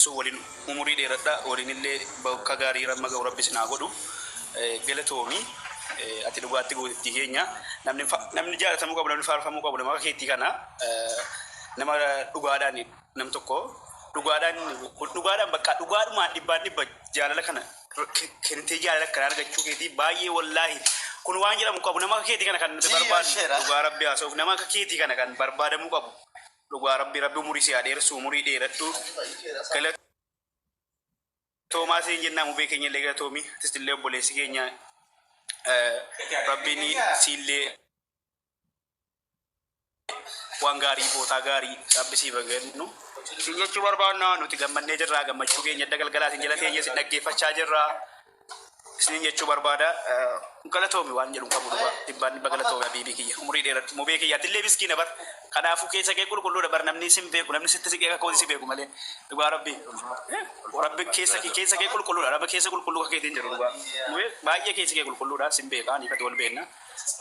Waliin umurii dheeradhaa, waliinillee bakka gaarii ramma ga'u Rabbi isin haa godhu. Galatoomi, ati dhugaatti gootittii keenya. Namni namni jaalatamuu qabu, namni faarfamuu qabu nama akka keetii kana, nama dhugaadhaan, nam tokko dhugaadhaan, dhugaadhaan, bakka dhugaadhumaan dhibbaan dhibba jaalala kana kennitee jaalala kana argachuu keetii baay'ee, wallaahi, kun waan jedhamu qabu. Nama akka keetii kana kan nuti barbaadnu, dhugaa Rabbi haasa'uuf, nama akka keetii kana kan barbaadamuu qabu. Dhugaa Rabbi, Rabbi umurii si haa dheeressu, umurii dheeradhu. Galatoomaa siin jennaa. Mubee keenya illee galatoomi. Atis illee obboleessi keenya, Rabbiin siillee waan gaarii, bootaa gaarii Rabbi siif haa kennu. Siin jechuu barbaanna. Nuti gammannee jirra, gammachuu keenya edda galgalaa isin jala teenyee isin dhaggeeffachaa jirra. Isiniin jechuu barbaada. Galatoomi waan jedhu qabu, dhugaa dhibbaan dhibba galatoomi. Habiibii kiyya, umurii dheeradhu. Mubee kiyya, atillee miskiina bar. Kanaafuu keessa kee qulqulluudha bar. Namni sin beeku, namni sitti siqee akka kooti si beeku malee, dhugaa Rabbi. Rabbi keessa kee qulqulluudha. Rabbi keessa qulqulluu akka keetiin jiru, dhugaa. Mubee, baay'ee keessa kee qulqulluudha, sin beeka, ani ifatti wal beekna.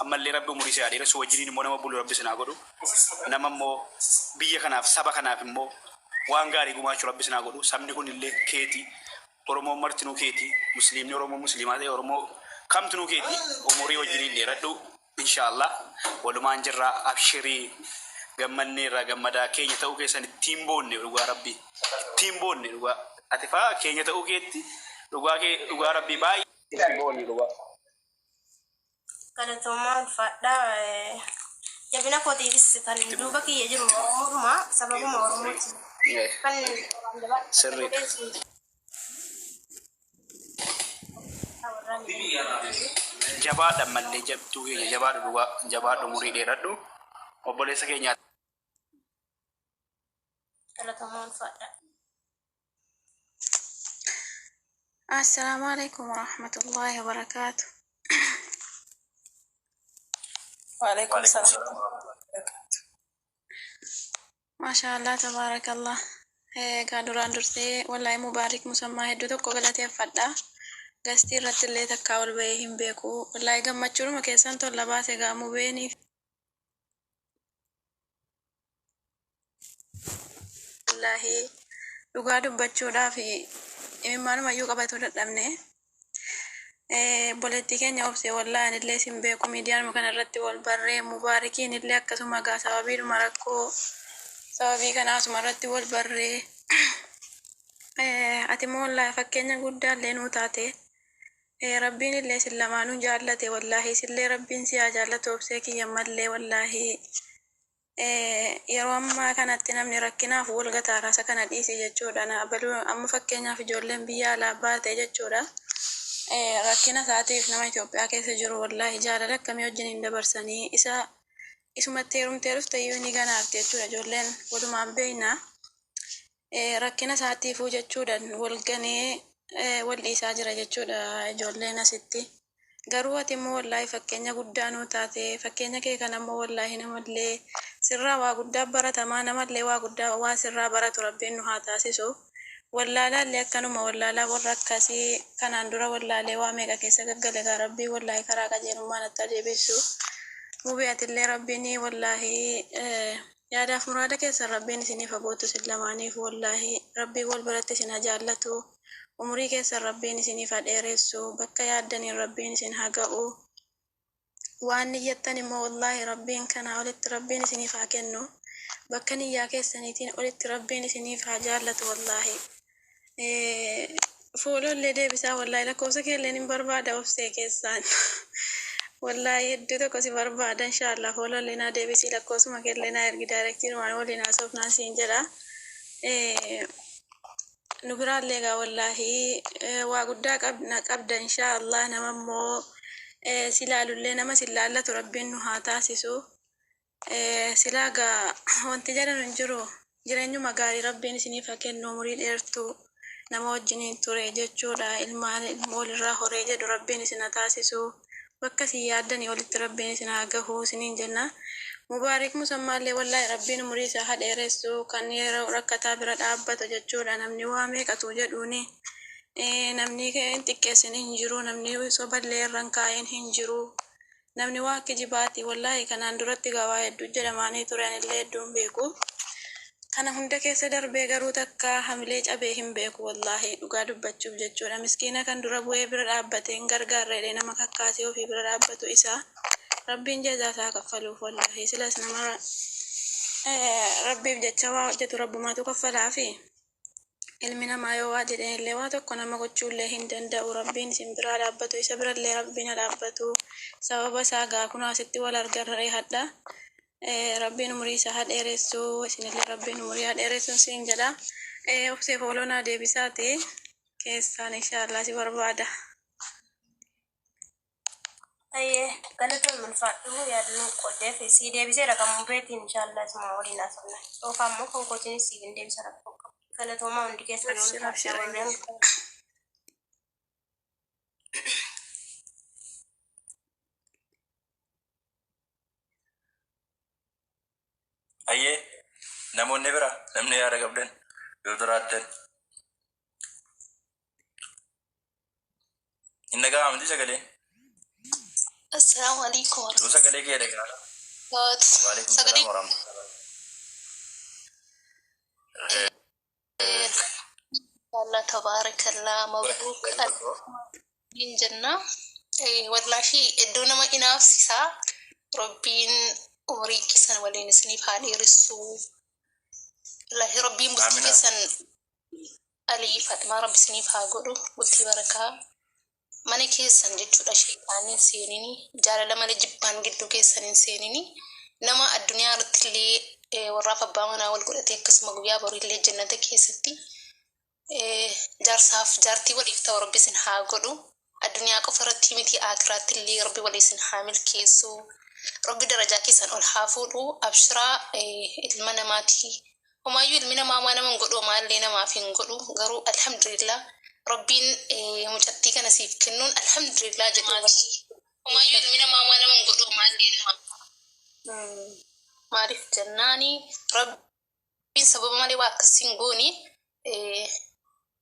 Ammallee Rabbi umurii si haa dheeressu, wajjiniin immoo nama bulu Rabbi sin haa godhu. Nama immoo biyya kanaaf, saba kanaaf immoo waan gaarii gumaachuu Rabbi sin haa godhu. Sabni kun illee keeti. Oromoon martinuu keeti. Musliimni Oromoo Musliimaa ta'e, Oromoo kamtinuu keeti. Umurii wajjiniin dheeradhu. Inshaallah walumaan jirra, abshirii, gammanneerra. Gammadaa keenya ta'uu keessan ittiin boonne, dhugaa Rabbi ittiin boonne. Dhugaa ati faa keenya ta'uu keetti, dhugaa kee, dhugaa Rabbi baay'ee itti boonne, dhugaa. Galatoomaa, ulfaadhaa. Jabina kootiifis kan duuba kiyya jiru Oromoodhuma, sababuma Oromooti. Kan Sirriidha. Jabaadha mallee, jabduu keenya, jabaadhu, dhugaa jabaadhu, umurii dheeradhu, obboleessa keenya. Galatoomaa, ulfaadhaa. Assalaamu alaikum warahmatullahi wabarakaatu. Waalaikum salaam. Maashaa Allah, tabaarakallah. Egaa duraan dursee wallaahi Mubaarik Musammaa hedduu tokko galateeffadha. Gastii irratti illee takkaa ol bahee hin beeku. Wallaahi gammachuudhuma keessan tolla baase egaa mubeenii. Wallaahi dhugaa dubbachuudhaaf imimaanumayyuu qabatuu dadhabne. Obboleettii keenya Obsee, wallaahi anillee sin beeku, miidiyaanuma kana irratti wal barree. Mubaarikiin illee akkasuma gaa, sababiidhuma rakkoo sababii kanaa asuma irratti wal barree. Ati immoo wallaahi fakkeenya guddaa illee nuu taate. Rabbiin illee isin lamaanuu jaallate. Wallaahi isillee Rabbiin si haa jaallatu, Obsee kiyya mallee. Wallaahi yeroo ammaa kanatti namni rakkinaaf wal gataara, isa kana dhiisi jechuudha. Na abaluu amma fakkeenyaaf ijoolleen biyya alaa baate jechuudha. Rakkina isaatiif nama Itoophiyaa keessa jiru wallaahi jaalala akkamii wajjin hin dabarsanii, isa isumatti heerumtee dhufte iyyuu ni ganaafti jechuudha, ijoolleen walumaan beekna. Rakkina isaatiifuu jechuudhaan wal ganee wal dhiisaa jira jechuudha ijoolleen asitti. Garuu ati immoo wallaahi fakkeenya guddaa nuu taate. Fakkeenya kee kana immoo wallaahi namallee sirraa waa guddaa baratamaa, namallee waa guddaa waa sirraa baratu Rabbiin nu haa taasisu. Wallaalaallee akkanuma wallaalaa warra akkasii kanaan dura wallaalee waa meeqa keessa gaggale gaa, Rabbiin wallaahi karaa qajeelummaa natti adeebisu. Mubee, atillee Rabbiin wallaahi yaadaaf muraada keessan Rabbiin isiniif haa guutu isin lamaaniif. Wallaahi Rabbiin wal biratti isin haa jaallatu. Umurii keessan Rabbiin isiniif haa dheeressu. Bakka yaaddaniin Rabbiin isin haa ga'u. Waan niyyattan immoo wallaahi Rabbiin kanaa olitti Rabbiin isiniif haa kennu. Bakka niyyaa keessaniitiin olitti Rabbiin isiniif haa jaallatu wallaahi. Follow illee deebisaa, wallaahi lakkoofsa keelleen hin barbaada Obsee keessaan. Wallaahi hedduu tokko si barbaada, inshaallah follow illee naa deebisii, lakkoofsuma keellee naa ergi, directiinumaan waliin haasofnaan siin jedha. Nu biraallee egaa wallaahi waa guddaa qabna qabda, inshaallah nama immoo si ilaalullee nama si laallatu Rabbiin nu haa taasisu. Silaa gaa wanti jedhan hin jiru, jireenyuma gaarii Rabbiin isiniif haa kennu, umurii dheertuu nama wajjiniin ture jechuudha, ilmaan ilmoo walirraa horee jedhu Rabbiin isin haa taasisu, bakka isin yaaddanii olitti Rabbiin isin haa gahu isiniin jenna. Mubaarik Musammaallee wallaahi Rabbiin umurii isaa haa dheeressu, kan yeroo rakkataa bira dhaabbatu jechuudha. Namni waa meeqatu jedhuuni, namni hin xiqqeessin hin jiru, namni soballee irra hin kaa'in hin jiru. Namni waa kijibaati, wallaahi kanaan duratti gaa waa hedduu jedhamaanii ture, anillee hedduun beeku. Kana hunda keessa darbee garuu takka hamilee cabee hin beeku wallaahi dhugaa dubbachuuf jechuudha. Miskiina kan dura bu'ee bira dhaabbatee hin gargaarra jedhee nama kakkaasee ofii bira dhaabbatu isaa Rabbiin jazaa isaa kaffaluuf wallaahi silas nama Rabbiif jecha waa hojjetu Rabbumaatu kaffalaafi. Ilmi namaa yoo waa jedheen illee waa tokko nama gochuu illee hin danda'u. Rabbiin isin biraa dhaabbatu isa bira illee Rabbiin ha dhaabbatu. Sababa isaa gaa kunoo asitti wal argarree hadha. Rabbiin umurii isaa ha dheeressu isinillee Rabbiin umurii ha dheeressu siin jedha. Obsee fooloo naa deebisaati keessaan inshaallah si barbaada. Hayyee galatoomi ulfaadhu yaada nuu qooddeef sii deebiseera kan mubeetiin inshaallah isuma waliin haasofna. Yookaan immoo kan kootiinis siif hin deebisa rakkoo qabu. Galatoomaa hundi keessanuu Abshir ulfaadhaa abshir warreen ayyee. Ayyee namoonni bira namni yaada qabdan yoo jiraattan. Hin dhaga'ama miti sagaleen. Assalaamu alaikum Yoo sagalee kee dhaga'ama. warahmatullahi. Waalaikum Sagalee salaam warahmatullahi. Allah tabarakallah mabruuk hin jenna. Wallaahi iddoo nama inaafsisaa Rabbiin umurii keessan waliin isiniif haa dheeressu. Wallaahi Rabbiin bultii Amina. keessan Alii Faximaa Rabbi isiniif haa godhu bultii barakaa. Mana keessan jechuudha shayxaanni hin seenini jaalala malee jibbaan gidduu keessan hin seenini nama addunyaa irratti illee warraaf abbaa manaa wal godhatee akkasuma guyyaa borii illee jannata keessatti jaarsaaf jaartii waliif ta'u rabbi isin haa godhu addunyaa qofa irratti miti aakiraatti illee rabbi walii isin haa milkeessu rabbi darajaa keessan ol haa fuudhu abshiraa ilma namaati Homaayyuu ilmi namaa homaa nama hin godhu homaallee namaaf hin godhu garuu alhamdulillah rabbiin mucattii kana siif kennuun alhamdulillah jedhee Homaayyuu ilmi namaa homaa nama hin godhu homaallee namaaf maaliif jennaani rabbiin sababa malee waa akkasii hin goone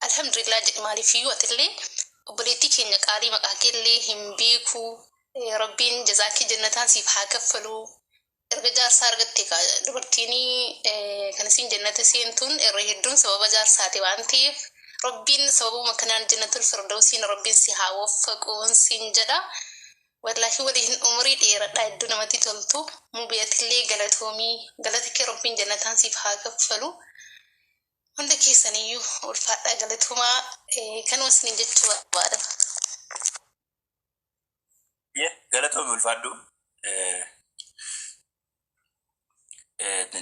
alhamdulillah jedhi maaliifiyyuu atillee obboleettii keenya qaalii maqaa keellee hin beeku rabbiin jazaa kee jannataan siif haa kaffalu Erga jaarsaa argatte kaa dubartiin kan isiin jannata seentuun irra hedduun sababa jaarsaati waan ta'eef Rabbiin sababuma kanaan jannatul firdawsiin Rabbiin si haa waffaquun siin jedha. Wallaahi waliin umurii dheeradha hedduu namatti toltu. Mubiyatillee galatoomii galata kee Rabbiin jannataan siif haa kaffalu. Hunda keessaniyyuu ulfaadhaa galatoomaa kanuma isiniin jechuu barbaada. Ye galatoomi ulfaadhu.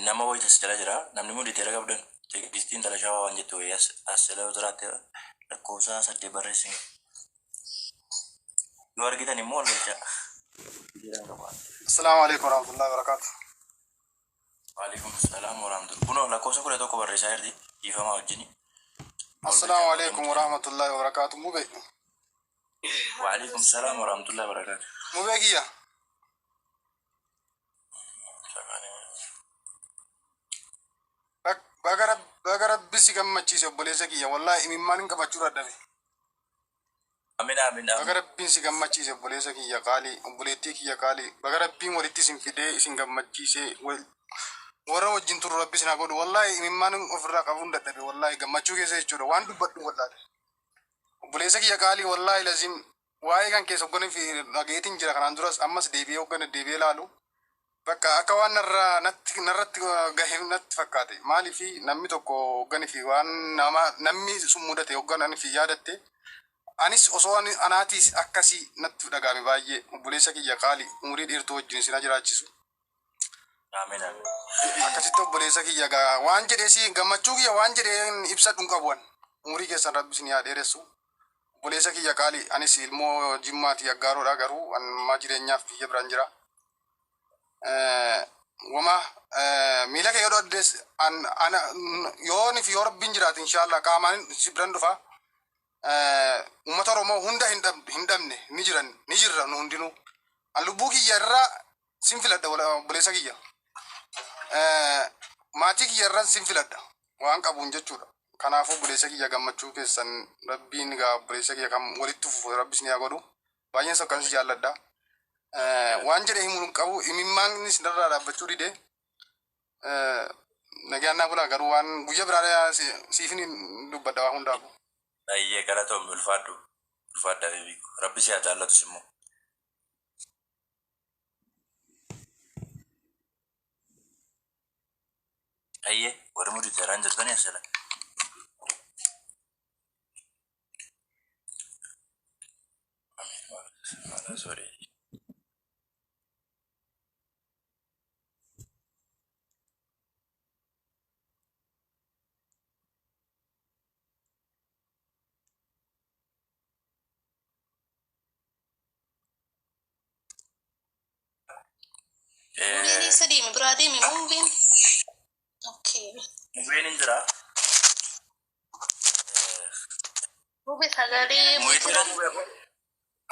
Nama wayita as jala jira. Namni immoo diteera qabdan. Teekistii intala shawaa waan jettu wayii as as jala yoo jiraatte lakkoofsa saddeet barreessi. Yoo argitan immoo ol galchaa. Diteera qaba. Assalamu alaikum warahmatullahi wabarakatuh. Waalaikum salaam warahmatullahi. Kunoo lakkoofsa 11 barreessaa jirti. Dhiifamaa wajjini. Ol Assalamu galchaa alaikum warahmatullahi wabarakatuh. Mube. Waalaikum salaam warahmatullahi wabarakatuh. Mubee kiyya. Baga baga rabbi si gammachiise obboleessa kiyya. Wallaahi imimmaan hin qabachuu dadhabe. Amin amin Baga amin. rabbiin si gammachiise obboleessa kiyya qaalii obboleettii kiyya qaalii baga rabbiin walitti isin fidee isin gammachiise warra wajjin turu rabbi isin haa godhu wallaahi imimmaan ofirraa qabuun dadhabe wallaahi gammachuu keessa jechuudha waan dubbadhu wallaale. Obboleessa kiyya qaalii wallaahi lazim waa'ee kan keessa hoggana fi dhageetiin jira kanaan duras ammas deebi'ee hoggana deebi'ee laalu bakka akka waan narraa natti narratti gahe natti fakkaate maaliif namni tokko hoggani fi waan nama namni sun mudate hogganan fi yaadatte anis osoo ani anaatiis akkasii natti dhaga'ame baay'ee obboleessa kiyya qaali umurii dheertuu wajjin isin haa jiraachisu. Amiin amiin. Akkasitti obboleessa kiyya gaa waan jedhee si gammachuu kiyya waan jedhee ibsadhu hin qabu an. Umurii keessan rabbi isin haa dheeressu. Obboleessa kiyya qaali anis ilmoo jimmaati aggaaroodha garuu ammaa jireenyaaf biyya biraan jira. Wama miila kee yoo dhoddes an ana yoon fi yoo rabbiin jiraate inshaallah qaamaan si biran dhufa. Uummata Oromoo hunda hin dhabne ni jiran ni jirra nu hundinuu. An lubbuu kiyya irraa sin filadha obboleessa kiyya. Maatii kiyya irraan sin filadha waan qabuun jechuudha. Kanaafuu obboleessa kiyya gammachuu keessan rabbiin gaa obboleessa kiyya kan walitti fufu rabbi isin haa godhu. Baay'een sakkan si jaalladha. Waan jedhe himuu hin qabu imimmaanis narraa dhaabbachuu dide. Nagaan naa bulaa garuu waan guyya biraa siifin dubbadha waa hundaafu. Ayyee galatoomii ulfaadhu. Ulfaadha beeku. Rabbi si haa jaallatus immoo. Ayyee warri muditeeraan jirtanii asala. Sorry. Mubeen eessa deeme? Biraa deeme moo mubeen? Okay. Mubeen hin jiraa. Mubee sagalee Mu'eetira.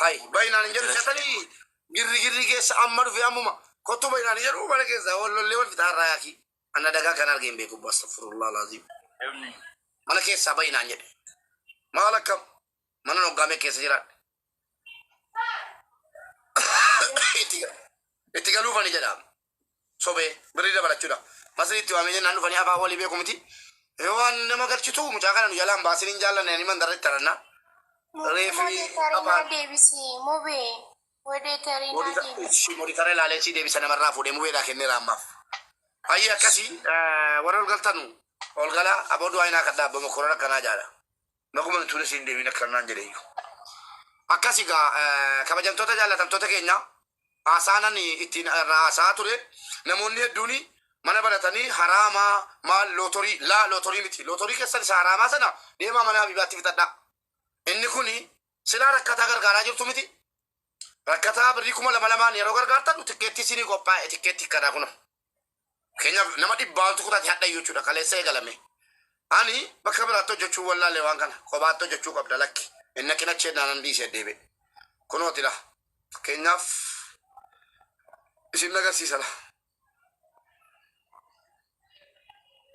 Hai, baay'inaan hin jedhu seetanii girri girri keessa amma dhufe ammuma kottu baay'inaan hin jedhu mana keessa wal lollee wal fitaa irraa yaaki. Anna dagaa kan argeen beeku astaghfirullah laazim. Mana keessaa baay'inaan jedhe. Maal akkam mana noggaamee keessa jiraadhe. Itti galuufani jedha. Sobee birrii dabalachuudha. Masriitti waamee jennaan dhufanii afaan walii beeku miti. Yoo waan nama galchitu mucaa kana nu jalaan baasin hin jaallanne ani mandarra itti harannaa. Reefi Moderator afaan deebisi mubee. Moderator deebisi. Moditara ilaalee si deebisa namarraa fuudhee mubeedhaa kenneera ammaaf. Ayyi akkasii warra ol galtanu ol galaa aboo du'aa hinaa kan dhaabbama korona akkanaa jaala. Makuma nuti tuunis hin deebiin akkanaan jedhe iyyuu. Akkasii gaa kabajamtoota jaallatamtoota keenya haasaanan ittiin irraa haasaa ture namoonni hedduun mana baratanii haraamaa maal lootorii laa lootorii miti lootorii keessan isa haraamaa sana deemaa mana habiibaatti fixadhaa. Inni kuni silaa rakkataa gargaaraa jirtu miti. Rakkataa birrii 2000 2,000n yeroo gargaartan tikkeettii isinii qophaa'e tikkeettii kanaa kuna. Fakkeenyaaf nama dhibbaantu kutate hadha jechuudha kaleessa eegalame. Ani bakka biraatti hojjechuu wallaalle waan kana kophaatti hojjechuu qabda lakki. Inni akkin achi naanan dhiisee deebi'e. Kunooti la. Fakkeenyaaf isin agarsiisa la.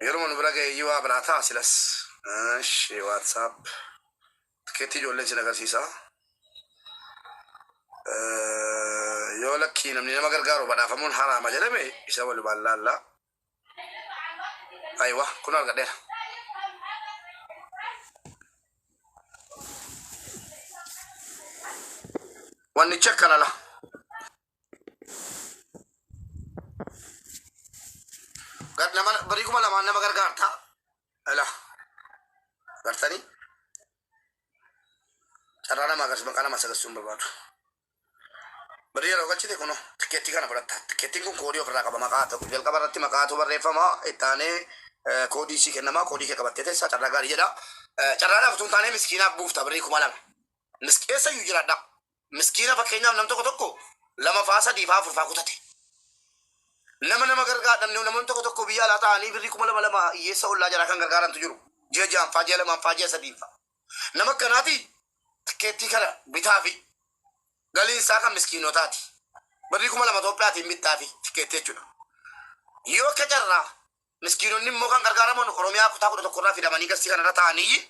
Yeruma nu bira ga'e iyyuu waa biraa ta'a silas. Ishi WhatsApp. Tikkeettii ijoolleen isin agarsiisa. Yoo lakkii namni nama gargaaru badhaafamuun haraama jedhame isa walumaan laalla. Aywa kun argadheera. Wannichi akkana la. Gar nama barii 2000n nama gargaarta. Ala. Gartanii carraa nama agarsiisa maqaa nama agarsiisuu hin barbaadu. Barii yeroo galchite kun tikkeettii kana fudhatta. Tikkeettiin kun koodii ofirraa qaba maqaa tokko jalqaba irratti maqaatu barreeffama itti aanee koodii sii kennama koodii kee qabattee teessa carraa gaarii jedha. Carraadhaaf utuu hin taane miskiinaaf buufta birrii 2000. Eessa iyyuu jiraadha. Miskiina fakkeenyaaf nam tokko tokko lama faa sadii faa afur faa kutate. Nama nama gargaar namni namoonni tokko tokko biyya alaa ta'anii birrii 2000 2 hiyyeessa ollaa jaraa kan gargaarantu jiru. Ji'a ja'an faa ji'a lamaan faa ji'a sadiin faa. Nama akkanaati tikkeettii kana bitaa fi galiin isaa kan miskiinotaati. Birrii 2000 Itoophiyaatiin bittaa fi tikkeettii jechuudha. Yoo akka carraa miskiinonni immoo kan gargaaraman Oromiyaa kutaa 11 irraa fidamanii gastii kanarra ta'anii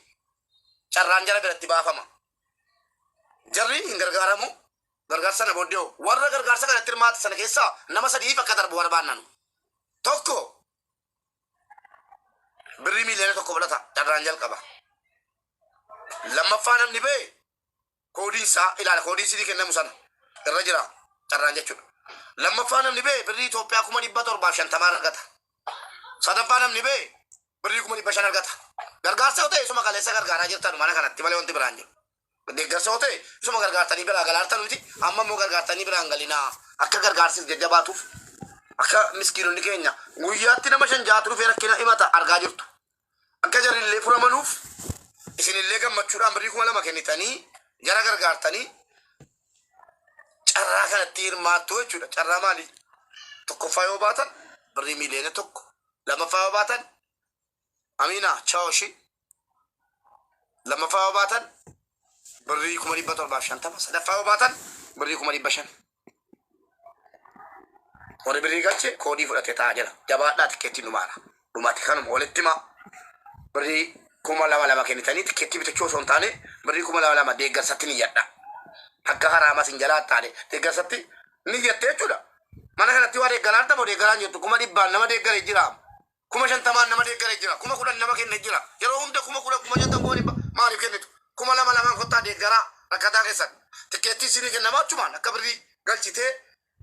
carraan jara biratti baafama. Jarri hin gargaaramu. Gargaarsa sana booddee hoo warra gargaarsa kanatti hirmaate sana keessaa nama sadiif akka darbu barbaanna nu. Tokko birrii 1 miiliyoona fudhata carraan jalqaba. Lammaffaa namni ba'e koodiin isaa ilaala koodiin isinii kennamu sana irra jira carraan jechuudha. Lammaffaa namni ba'e birrii Itoophiyaa 750,000 argata. Sadaffaa namni ba'e birrii 500,000 argata. Gargaarsa yoo ta'e isuma kaleessa gargaaraa jirtan mana kanatti malee wanti biraan jiru. Deeggarsa yoo ta'e isuma gargaartanii biraa galaartan miti amma immoo gargaartanii biraan galinaa akka gargaarsis jajjabaatuuf akka miskiinonni keenya guyyaatti nama shan ja'atu dhufee rakkina himata argaa jirtu. Akka jarrillee furamanuuf isinillee gammachuudhaan birrii 2000 kennitanii jara gargaartanii carraa kanatti hirmaattu jechuudha. Carraa maali? Tokkoffaa yoo baatan birrii 1 miiliyoona lammaffaa yoo baatan Amiina chaoshi lammaffaa yoo baatan birrii 750,000 sadaffaa yoo baatan birrii 500,000. Warri birrii galche koodii fudhate ta'a jira. Jabaadhaa tikkeettiin dhumaadha. Dhumate kanuma walitti himaa. Birrii 2000 2 kennitanii tikkeettii bitachuu osoo hin taane birrii 2000 2 deeggarsatti niyyadha. Akka haraamas hin jalaa taane deeggarsatti niyyatte jechuudha. Mana kanatti waa deeggaraa argamu deeggaraan jirtu 100,000n nama deeggaree jira. 50,000 nama deeggaree jira. 10,000 nama kenne jira. Yeroo hunda 10,000, 50,000, 100,000 maaliif kennitu? 2,000 2n kottaa deeggaraa rakkataa keessan. Tikkeettii isinii kennamaa achumaan akka birrii galchitee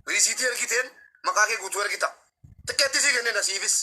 riisiitii ergiteen maqaa kee guutuu ergita. Tikkeettii sii kennina siifis.